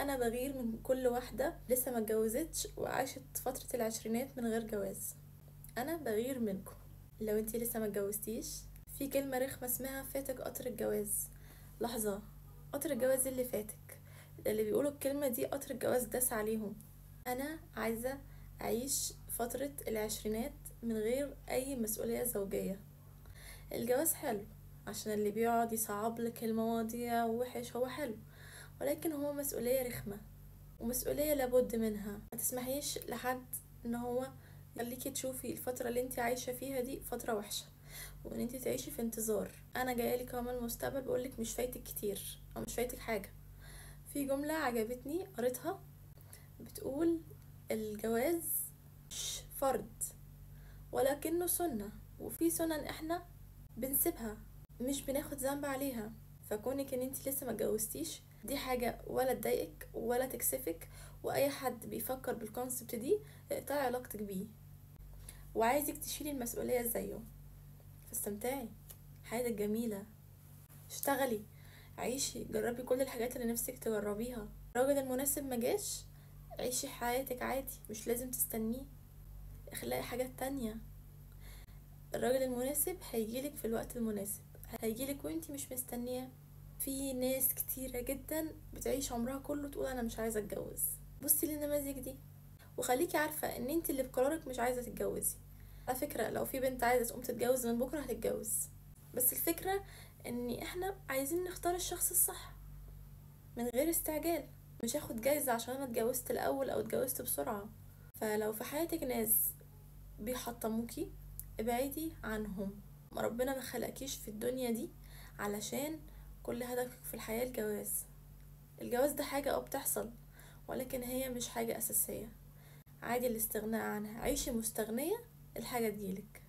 انا بغير من كل واحدة لسه ما اتجوزتش وعاشت فترة العشرينات من غير جواز. انا بغير منكم لو انتي لسه ما اتجوزتيش. في كلمة رخمة اسمها فاتك قطر الجواز. لحظة، قطر الجواز اللي فاتك؟ اللي بيقولوا الكلمة دي قطر الجواز داس عليهم. انا عايزه اعيش فترة العشرينات من غير اي مسؤولية زوجيه. الجواز حلو عشان اللي بيقعد يصعب لك المواضيع ووحش، هو حلو، ولكن هو مسؤولية رخمة ومسؤولية لابد منها. ما تسمحيش لحد ان هو يخليكي تشوفي الفترة اللي انت عايشه فيها دي فترة وحشة، وان انت تعيشي في انتظار. انا جاية لك اهو من المستقبل بقولك مش فايتك كتير او مش فايتك حاجة. في جملة عجبتني قريتها بتقول الجواز مش فرض ولكنه سنة، وفي سنن احنا بنسيبها مش بناخد ذنب عليها. فكونك ان انت لسه ما اتجوزتيش دي حاجة ولا تضايقك ولا تكسفك، واي حد بيفكر بال concept دي اقطعي علاقتك بيه، وعايزك تشيلي المسؤولية زيه. فاستمتعي، حياتك جميلة، اشتغلي، عيشي، جربي كل الحاجات اللي نفسك تجربيها. الراجل المناسب ما جاش، عيشي حياتك عادي، مش لازم تستنيه، اخلقي حاجات تانية. الراجل المناسب هيجيلك في الوقت المناسب، هيجيلك وانتي مش مستنياه. في ناس كتيرة جدا بتعيش عمرها كله تقول انا مش عايزة اتجوز. بصي للنماذج دي وخليكي عارفة ان انتي اللي بقرارك مش عايزة تتجوزي. على فكرة لو في بنت عايزة تقوم تتجوز من بكرة هتتجوز، بس الفكرة ان احنا عايزين نختار الشخص الصح من غير استعجال. مش هاخد جايزة عشان انا اتجوزت الاول او اتجوزت بسرعة. فلو في حياتك ناس بيحطموكي ابعدي عنهم. ربنا ما خلقكيش في الدنيا دي علشان كل هدفك في الحياة الجواز. الجواز ده حاجة بتحصل، ولكن هي مش حاجة أساسية، عادي الاستغناء عنها. عيشي مستغنية، الحاجة تجيلك.